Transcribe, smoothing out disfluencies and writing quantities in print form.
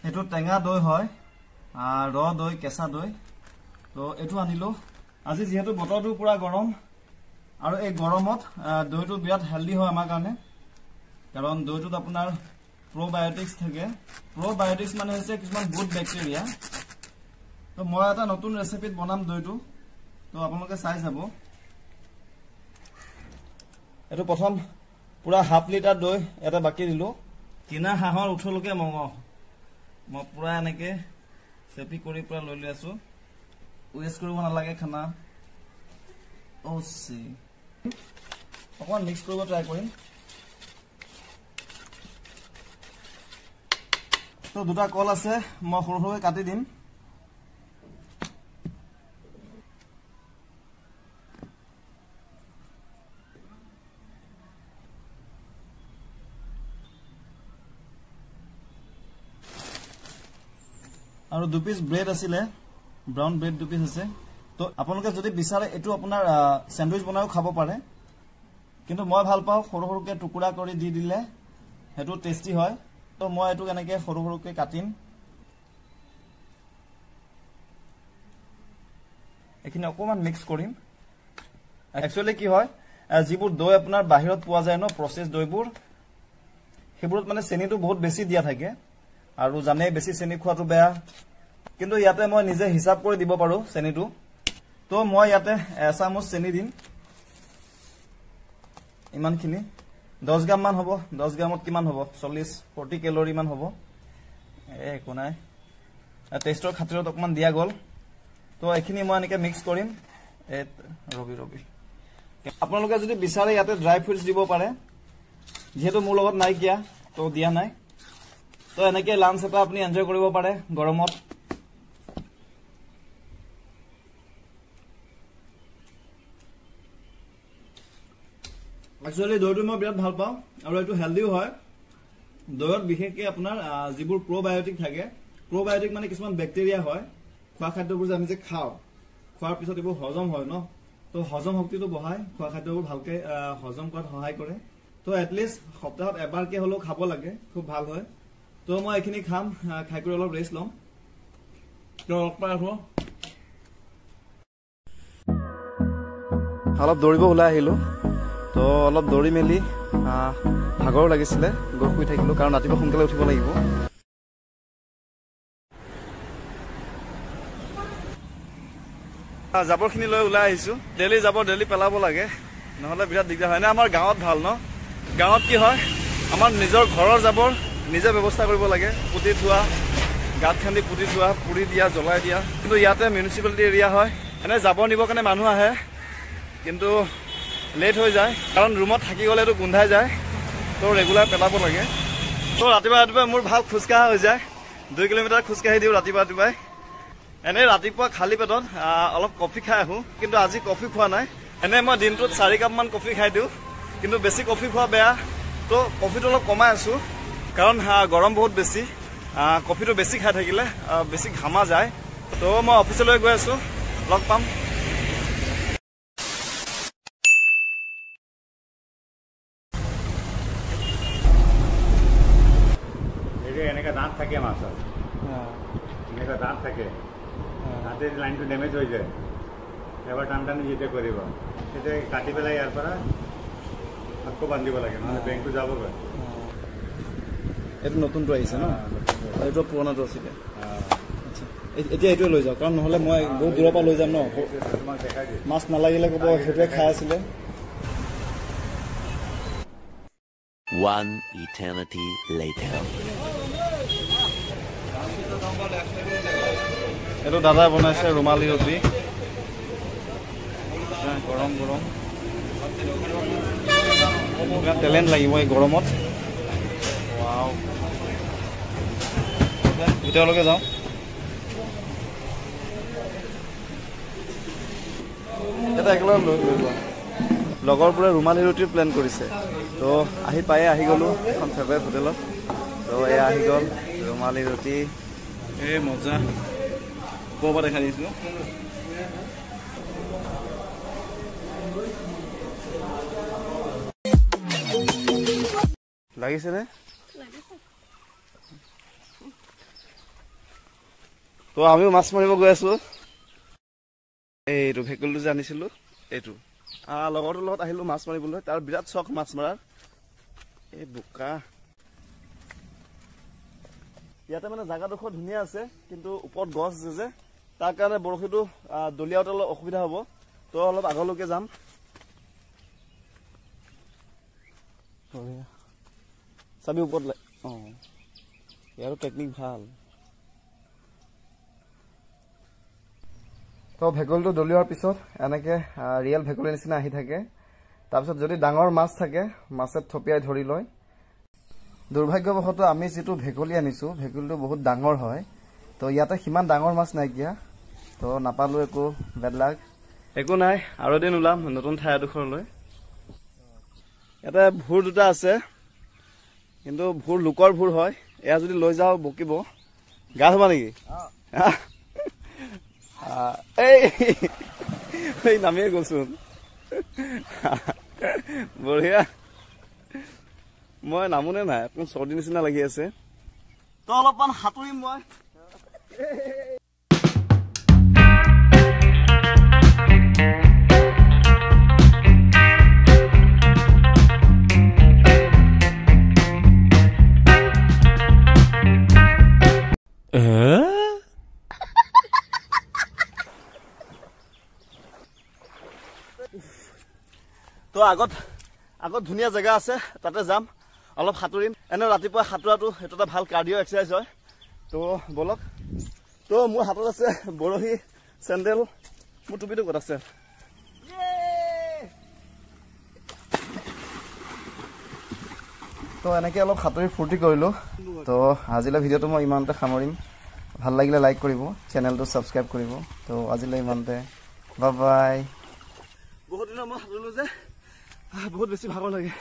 সেইটো টেঙা দৈ হয়, ৰ দৈ, কেঁচা দৈ। তো এইটো আনিলোঁ। আজি যিহেতু বতৰটো পূৰা গৰম আৰু এই গৰমত দৈটো বিৰাট হেল্ডি হয় আমাৰ কাৰণে, কাৰণ দৈটোত আপোনাৰ প্ৰ'বায়'টিক্স থাকে। প্ৰ'বায়'টিক্স মানে হৈছে কিছুমান গুড বেক্টেৰিয়া। তো মই এটা নতুন ৰেচিপিত বনাম দৈটো, তো আপোনালোকে চাই যাব। এইটো প্ৰথম পূৰা হাফ লিটাৰ দৈ এটা বাকি দিলোঁ। কিনা হাঁহৰ ওঠৰলৈকে মঙহ মই পূৰা এনেকৈ চেপি কৰি পূৰা লৈ লৈ আছোঁ। ৱেষ্ট কৰিব নালাগে খানা। অ' অকণমান মিক্স কৰিব ট্ৰাই কৰিম। তো দুটা কল আছে, মই সৰু সৰুকৈ কাটি দিম। আৰু দুপিচ ব্ৰেড আছিলে, ব্ৰাউন ব্ৰেড দুপিচ আছে। তো আপোনালোকে যদি বিচাৰে এইটো আপোনাৰ চেণ্ডউইচ বনাইও খাব পাৰে, কিন্তু মই ভাল পাওঁ সৰু সৰুকৈ টুকুৰা কৰি দি দিলে সেইটো টেষ্টি হয়। তো মই এইটো এনেকৈ সৰু সৰুকৈ কাটিম। এইখিনি অকণমান মিক্স কৰিম। একচুৱেলি কি হয়, যিবোৰ দৈ আপোনাৰ বাহিৰত পোৱা যায় ন, প্ৰচেছ দৈবোৰ, সেইবোৰত মানে চেনিটো বহুত বেছি দিয়া থাকে, আৰু জানেই বেছি চেনি খোৱাটো বেয়া। কিন্তু ইয়াতে মই নিজে হিচাপ কৰি দিব পাৰোঁ চেনিটো। তো মই ইয়াতে এচামুচ চেনি দিম, ইমানখিনি 10 গ্ৰামমান হ'ব। 10 গ্ৰামত কিমান হ'ব, 40 কেলৰিমান হ'ব। এই একো নাই, টেষ্টৰ খাতিৰত অকণমান দিয়া গ'ল। তো এইখিনি মই এনেকৈ মিক্স কৰিম। এই ৰবি ৰবি, আপোনালোকে যদি বিচাৰে ইয়াতে ড্ৰাই ফ্ৰুটছ দিব পাৰে, যিহেতু মোৰ লগত নাইকিয়া তো দিয়া নাই। তো এনেকৈ লাঞ্চ এটা আপুনি এনজয় কৰিব পাৰে গৰমত। একচুৱেলি দৈটো মই বিৰাট ভাল পাওঁ আৰু এইটো হেল্ডিও হয়। দৈত বিশেষকৈ আপোনাৰ যিবোৰ প্ৰ'বায়'টিক থাকে, প্ৰ'বায়'টিক মানে কিছুমান বেক্টেৰিয়া হয়। খোৱা খাদ্যবোৰ যে আমি যে খাওঁ, খোৱাৰ পিছত এইবোৰ হজম হয় ন, তো হজম শক্তিটো বঢ়ায়, খোৱা খাদ্যবোৰ ভালকৈ হজম কৰাত সহায় কৰে। তো এটলিষ্ট সপ্তাহত এবাৰকৈ হ'লেও খাব লাগে, খুব ভাল হয়। তো মই এইখিনি খাম, খাই কৰি অলপ ৰেষ্ট ল'ম। তো লগ পাই আছোঁ। অলপ দৌৰিব ওলাই আহিলোঁ। তো অলপ দৌৰি মেলি ভাগৰো লাগিছিলে, গৈ শুই থাকিলোঁ, কাৰণ ৰাতিপুৱা সোনকালে উঠিব লাগিব। জাবৰখিনি লৈ ওলাই আহিছোঁ। ডেইলি জাবৰ ডেইলি পেলাব লাগে, নহ'লে বিৰাট দিগদাৰ হয়। নে আমাৰ গাঁৱত ভাল ন, গাঁৱত কি হয়, আমাৰ নিজৰ ঘৰৰ জাবৰ নিজে ব্যৱস্থা কৰিব লাগে, পুতি থোৱা, গাঁত খান্দি পুতি থোৱা, পুৰি দিয়া, জ্বলাই দিয়া। কিন্তু ইয়াতে মিউনিচিপালিটি এৰিয়া হয়, এনে জাবৰ নিবৰ কাৰণে মানুহ আহে, কিন্তু লেট হৈ যায়, কাৰণ ৰুমত থাকি গ'লে এইটো গোন্ধাই যায়। তো ৰেগুলাৰ পেলাব লাগে। তো ৰাতিপুৱা ৰাতিপুৱা মোৰ ভাল খোজকাঢ়া হৈ যায়, 2 কিলোমিটাৰ খোজকাঢ়ি দিওঁ ৰাতিপুৱা ৰাতিপুৱাই। এনেই ৰাতিপুৱা খালী পেটত অলপ কফি খাই আহোঁ, কিন্তু আজি কফি খোৱা নাই। এনেই মই দিনটোত 4 কাপমান কফি খাই দিওঁ, কিন্তু বেছি কফি খোৱা বেয়া, তো কফিটো অলপ কমাই আছোঁ, কাৰণ গৰম বহুত বেছি। কফিটো বেছি খাই থাকিলে বেছি ঘামা যায়। তো মই অফিচলৈ গৈ আছোঁ, লগ পাম। এনেকৈ দাঁত থাকে মাছৰ, এনেকুৱা দাঁত থাকে, দাঁতে লাইনটো ডেমেজ হৈ যায়, এবাৰ টান টানি যেতিয়া কৰিব তেতিয়া কাটি পেলাই ইয়াৰ পৰা আকৌ বান্ধিব লাগে, নহ'লে বেংকটো যাবগৈ। এইটো নতুনটো আহিছে ন, এইটো পুৰণাটো আছিলে। আচ্ছা, এতিয়া এইটোৱে লৈ যাওঁ, কাৰণ নহ'লে মই বহুত দূৰৰ পৰা লৈ যাম ন, মাছ নালাগিলে ক'ব সেইটোৱে খাই আছিলে। One eternity later. এইটো দাদাই বনাইছে ৰুমালী ৰুটি, গৰম গৰম। টেলেণ্ট লাগিব এই গৰমত। ভিতৰলৈকে যাওঁ। এটা একেলগে লৈ লোৱা। লগৰবোৰে ৰুমালী ৰুটিৰ প্লেন কৰিছে, তো আহি পায়ে আহি গ'লোঁ এখন ফেভাৰেট হোটেলত। তো এয়া আহি গ'ল ৰুমালী ৰুটি। এই মজা, ওপৰৰ পৰা দেখাই দিছোঁ। লাগিছেনে? তো আমিও মাছ মাৰিব গৈ আছোঁ। এইটো ভেকুলীটো যে আনিছিলোঁ এইটো লগৰটোৰ লগত আহিলোঁ মাছ মাৰিবলৈ। তাৰ বিৰাট চখ মাছ মৰাৰ। এই বোকা ইয়াতে মানে জেগাডোখৰ ধুনীয়া আছে, কিন্তু ওপৰত গছ আছে যে, তাৰ কাৰণে বৰশীটো দলিয়াওঁতে অলপ অসুবিধা হ'ব। তো অলপ আগলৈকে যাম। চাবি ওপৰত। অঁ, ইয়াৰো টেকনিক ভাল। তো ভেকুলীটো দলিওৱাৰ পিছত এনেকৈ ৰিয়েল ভেকুলীৰ নিচিনা আহি থাকে। তাৰপিছত যদি ডাঙৰ মাছ থাকে মাছে থপিয়াই ধৰি লয়। দুৰ্ভাগ্যবশতঃ আমি যিটো ভেকুলী আনিছোঁ ভেকুলীটো বহুত ডাঙৰ হয়, তো ইয়াতে সিমান ডাঙৰ মাছ নাইকিয়া, তো নাপালোঁ একো, বেড লাক। একো নাই, আৰু এদিন ওলাম নতুন ঠাই এডোখৰলৈ। ইয়াতে ভুৰ দুটা আছে, কিন্তু ভুৰ লোকৰ ভুৰ হয়, এয়া যদি লৈ যাওঁ বকিব। গা ধুবা নেকি? এই নামিয়ে গ'লচোন, বঢ়িয়া। মই নামোনে নাই, অকণ চৰ্দি নিচিনা লাগি আছে। তো অলপমান সাঁতুৰিম মই। তো আগত আগত ধুনীয়া জেগা আছে, তাতে যাম, অলপ সাঁতুৰিম। এনে ৰাতিপুৱা সাঁতোৰাটো সেইটো এটা ভাল কাৰ্ডিঅ' এক্সাৰচাইজ হয়। তো ব'লক। তো মোৰ হাতত আছে বৰশী, চেণ্ডেল, মোৰ টুপিটো ক'ত আছে? তো এনেকৈ অলপ সাঁতুৰি ফূৰ্তি কৰিলোঁ। তো আজিলৈ ভিডিঅ'টো মই ইমানতে সামৰিম। ভাল লাগিলে লাইক কৰিব, চেনেলটো ছাবস্ক্ৰাইব কৰিব। তো আজিলৈ ইমানতে, বাই বাই। বহুত দিনৰ মই সাঁতুৰিলোঁ যে বহুত বেছি ভাগৰ লাগে।